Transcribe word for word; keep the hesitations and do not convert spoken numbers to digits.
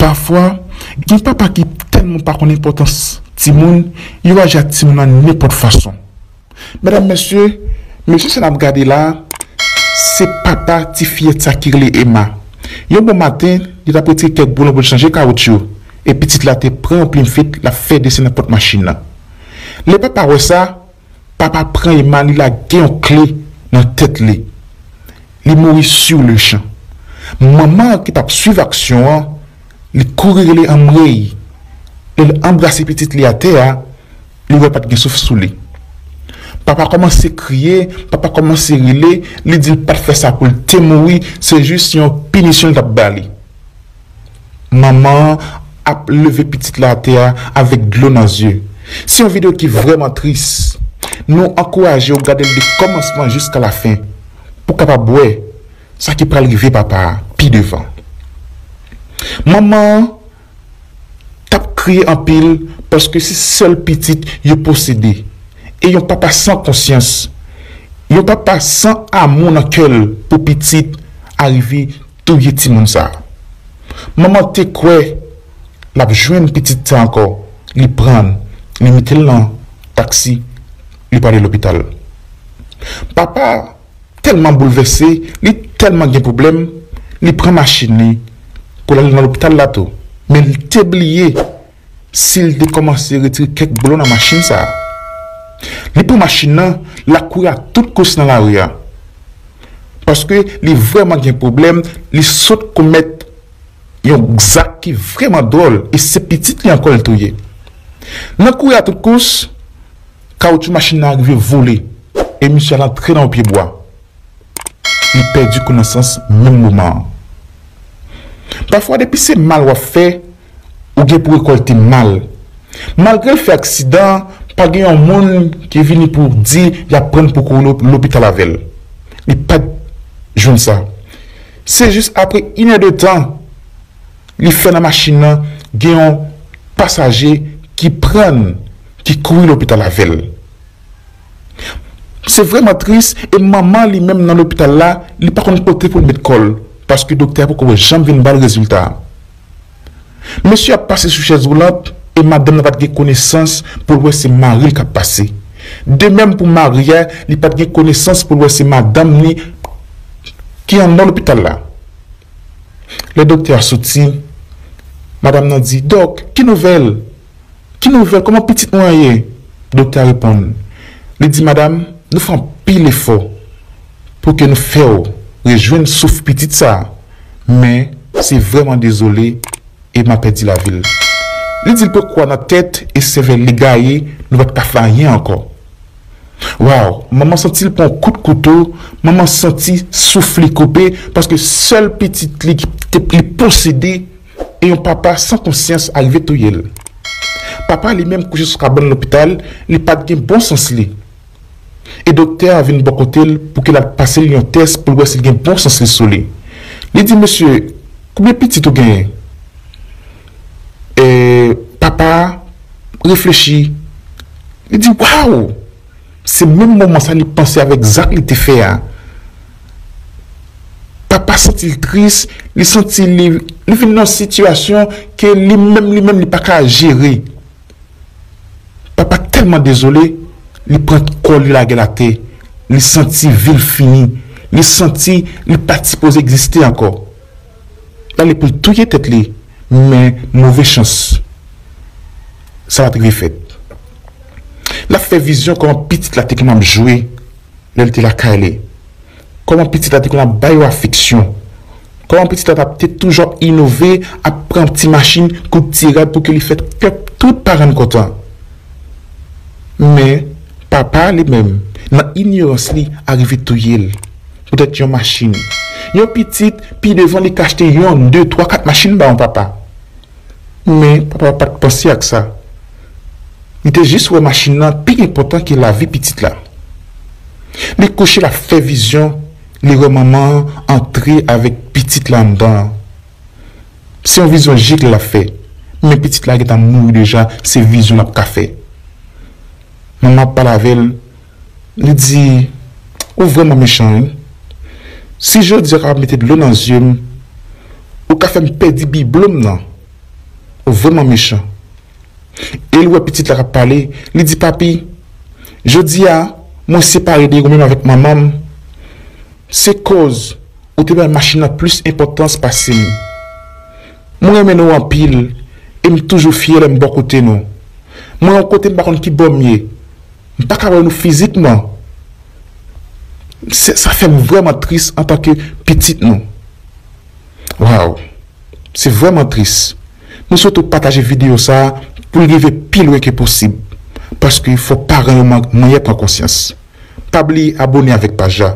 Pafwa, gen papa ki tèlman pa konn enpòtans timoun, yo aji ak timoun nan nenpòt fason. Medam, mesye, mesye sa n ap gade la, se papa ti fiyèt sa ki rele Emma. Yon bon maten, li t ap retire kèk boulon pou l chanje kawotchou, e pitit la te pran yon plim fit, l ap fè desen nan pòt machin nan. Lè papa wè sa, papa pran Emma, li lage yon kle nan tèt li. Li mouri sur le champ. Manman an ki t ap swiv aksyon an, li kouri rele anmwey. Lè l anbrase pitit li atè a, li wè pa t gen souf sou li. Papa kòmanse kriye, papa kòmanse rele, li di l pa t fè sa pou l te mouri, se jis yon pinisyon l t ap ba li. Manman an ap leve pitit la atè a avèk dlo nan zye. Se yon videyo ki vrèman tris. Nou ankouraje w gade l de kòmansman jiska lafen pou w kapab wè sa ki pral rive papa a pi devan. Manman an t ap kriye anpil paske se sèl pitit yo posede. E yon papa san konsyans, yon papa san amou nan kè l pou pitit, arive touye timoun sa a. Manman te kwè l ap jwenn pitit sa ankò, li pran l, li mete l nan taksi, li prale lopital. Papa tèlman boulvèse, li tèlman gen pwoblèm, li pran machin li pou l ale nan lopital la tou. Men li te bliye si l te kòmanse retire kèk boulon nan machin sa a. Li pran machin nan, l ap kouri a tout kous nan lari a. Paske li vrèman gen pwoblèm, li sot komèt yon zak ki vrèman dwòl, e se pitit li ankò l touye. Nan kouri a tout kous, kawotchou machin nan rive vole, e misye al antre nan yon pyebwa. Li pèdi konesans menm moman an. Pafwa, depi se mal w ap fè, ou gen pou rekòlte mal. Malgre l fè aksidan an, pa gen yon moun ki vini pou di y ap pran l pou kouri lop-, lopital avè l. Li pa t jwenn sa. Se jis apre inè de tan li fè nan machin nan, gen yon pasaje ki pran l, ki kouri lopital avè l. Se vrèman tris, e manman li menm nan lopital la, li pa konn kote pou l met kò l, paske doktè a poko janm vin ba l rezilta a. Mesye ap pase sou chèz woulant, e madanm nan pa t gen konesans pou l wè se mari l k ap pase. De menm pou mari a, li pa t gen konesans pou l wè se madanm li ki anndan lopital la. Lè doktè a soti, madanm nan di, "Dòk, ki nouvèl? Ki nouvèl? Kòman pitit mwen an ye?" Doktè a reponn. Li di, "Madanm, nou fè anpil efò pou ke nou fè w rejwenn souf pitit sa a, men se vrèman dezole, Emma pèdi lavi l." Li di l pran kou a nan tèt e sèvèl li gaye, nou pa t ka fè anyen ankò. Waw, manman santi l pran yon kout kouto, manman santi souf li koupe, paske sèl pitit li ki te, li posede, e yon papa san konsyans arive touye l. Papa li menm kouche sou kabann lopital, li pa t gen bon sans li. E doktè a vin bò kote l pou ke l al pase l yon tès pou l wè si l gen bon sans li sou li. Li di, "Mesye, konbyen pitit ou genyen?" E papa a reflechi. Li di, "Waw!" Se menm moman sa li panse avèk zak li te fè a. Papa santi l tris, li santi li, li vin nan sitiyasyon ke li menm, li menm, li pa ka jere. Papa tèlman dezole, li pran kò li lage l atè. Li santi vi l fini. Li santi li pa t sipoze egziste ankò. L ale pou l touye tèt li, men move chans, sa pa t rive fèt. L ap fè vizyon kòman pitit la te konn ap jwe lè l te lakay li. Kòman pitit la te konn ap ba yo afeksyon. Kòman pitit la t ap te toujou ap inove, ap pran ti machin, kout ti rad pou ke li fè kè tout paran l kontan. Men, papa a li menm, nan inyorans li, arive touye l. Poutèt yon machin. Yon pitit, pi devan li ka achte yon, de, twa, kat machin ba yon papa. Men, papa pa t panse ak sa. Li te jis wè machin nan pi enpòtan ke lavi pitit la. Li kouche, l ap fè vizyon, li wè manman an antre avèk pitit la anndan an. Se yon vizyon jik l ap fè. Men pitit la gentan mouri deja, se vizyon l ap ka fè. Manman ap pale avè l, li di, "Ou vrèman mechan, wi. Si jodi a w kapab mete dlo nan zye m, ou ka fè m pèdi biblo m nan." Ou vrèman mechan. E l wè pitit la k ap pale, li di, papi, jodi a, mwen separe de ou menm avèk manman m. Se koz ou te bay machin nan plis enpòtans pase m. Mwen renmen nou anpil e m toujou fyè lè m bò kote nou. Mwen yon kote m pa konn ki bò m ye. M pa ka wè nou fizikman. Se- Sa fè m vrèman tris antanke pitit nou. Waw, se vrèman tris. Mwen swete w pataje videyo sa a pou l rive pi lwen ke posib. Paske fò paran yo man- manyen pran konsyans. Pa bliye abone avèk paj la.